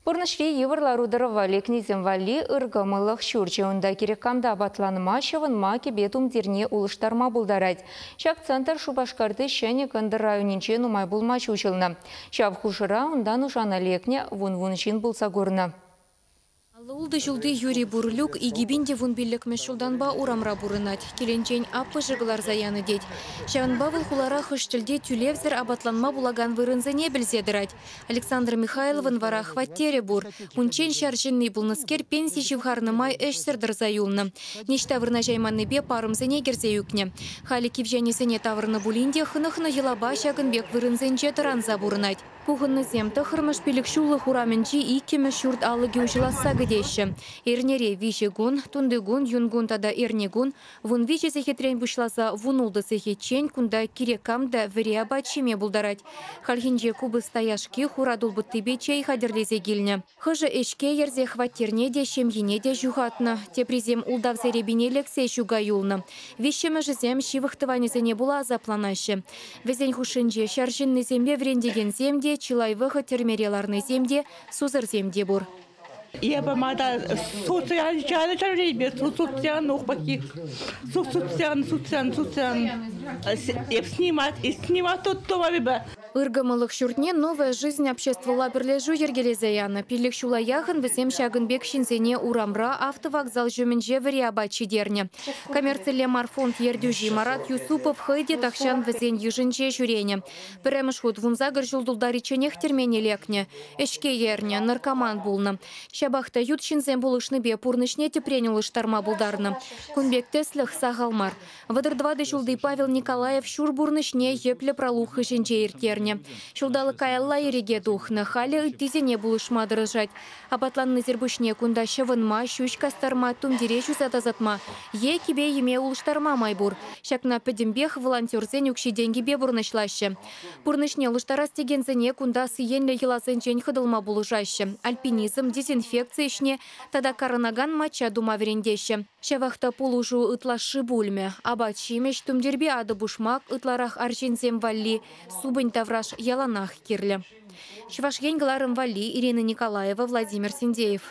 Пурнӑҫри йывӑр лару-тӑрӑва лекнисем валли ыркӑмӑллӑх ҫурчӗ. Унта кирек кам та апатланма, ҫӑвӑнма, кӗпе-тумтирне улӑштарма пултарать. Ҫак центр Шупашкарти ҫӗнӗ кӑнтӑр районӗнче нумай пулмасть уҫӑлнӑ. Ҫав хушӑра унта нушана лекнӗ вун-вун ҫын пулса курнӑ. 56 ҫулти Юрий Бурлюк 2015-мӗш ҫултанпа урамра пурӑнать. Килӗнчен аппӑшӗ кӑларса янӑ тет. Ҫавӑнпа вӑл хулара хӑш тӗлте тӳлевсӗр апатланма пулакан вырӑнсене пӗлсе тӑрать. Александр Михайловӑн вара хваттерӗ пур. Унччен ҫар ҫынни пулнӑскер пенси ҫывхарнӑ май ӗҫсӗр тӑрса юлнӑ. Ниҫта вырнаҫайманнипе парӑмсене кӗрсе ӳкнӗ. Халӗ кивҫенӗсене тавӑрнӑ пулин те хӑнӑхнӑ йӑлапа ҫакӑн пек вырӑнсенче тӑранса пурӑнать. Пухӑннисем тӑххӑрмӗш пилӗкҫуллӑх урамӗнчи иккӗмӗш ҫурт алӑкӗ уҫӑласса кӗтеҫҫӗ. Эрнере виҫӗ кун, тунтикун, юнкун тата эрнекун 13 сехетрен пуҫласа 16 сехетчен кунта кирек кам та вӗри апат ҫиме пултарать. Хальхинче купӑста яшки хура тул пӑттипе чей хатӗрлесе килнӗ. Хӑшӗ ӗҫке ерсе хваттерне те, ҫемйине те ҫухатнӑ. Теприсем ултав серепине лексе ҫука юлнӑ. Виҫҫӗмӗшӗсем ҫывӑх тӑванӗсене пула асапланаҫҫӗ. Вӗсен хушшинче ҫар ҫыннисемпе вӗрентекенсем те, чылай вӑхӑт тӗрмере ларнисем те, сусӑрсем те пур. Эпӗ мата социаль социаль ухпаки социаль социаль социаль эп снимать снимать тут Ыркӑмӑллӑх ҫуртне «Новая жизнь» обществӑлла пӗрлешӳ йӗркелесе янӑ. Пилӗк ҫула яхӑн вӗсем ҫакӑн пек ҫынсене урамра автовокзал ҫумӗнче вӗри апат ҫитернӗ. Коммерцилле мар фонд ертӳҫи Марат Юсупов хӑй те тахҫан вӗсен йышӗнче ҫӳренӗ. Пӗрремӗш хут 18 ҫул тултаричченех тӗрмене лекнӗ. Ӗҫке ернӗ, наркоман пулнӑ. Ҫапах та ют ҫынсем пулӑшнипе пурнӑҫне тӗпрен улӑштарма пултарнӑ. Кун пек тӗслӗх сахал мар. 34 ҫулти Павел Николаев ҫур пурнӑҫне йӗплӗ пралук хыҫӗнче ирттернӗ. Ҫулталӑк каялла ирӗке тухнӑ, халӗ ыттисене пулӑшма тӑрӑшать. Апатланнисӗр пуҫне кунта ҫӑвӑнма, ҫӳҫ кастарма, тумтире ҫуса тасатма е кӗпе-йӗме улӑштарма май пур. Ҫакна пӗтӗмпех волонтерсен укҫи-тенкипе пурнӑҫлаҫҫӗ. Пурнӑҫне улӑштарас текенсене кунта сиенлӗ йӑласенчен хӑтӑлма пулӑшаҫҫӗ. Альпинизм, дезинфекци ӗҫне тата карӑнакан мачча тума вӗрентеҫҫӗ. Ҫавах та пулӑшу ытлашши пулмӗ. Апат-ҫимӗҫ, тумтирпе атӑ-пушмак ытларах арҫынсем валли супӑнь тавраш яланах кирлӗ. Чӑваш Ен кӑларӑм валли Ирина Николаева, Владимир Синдеев.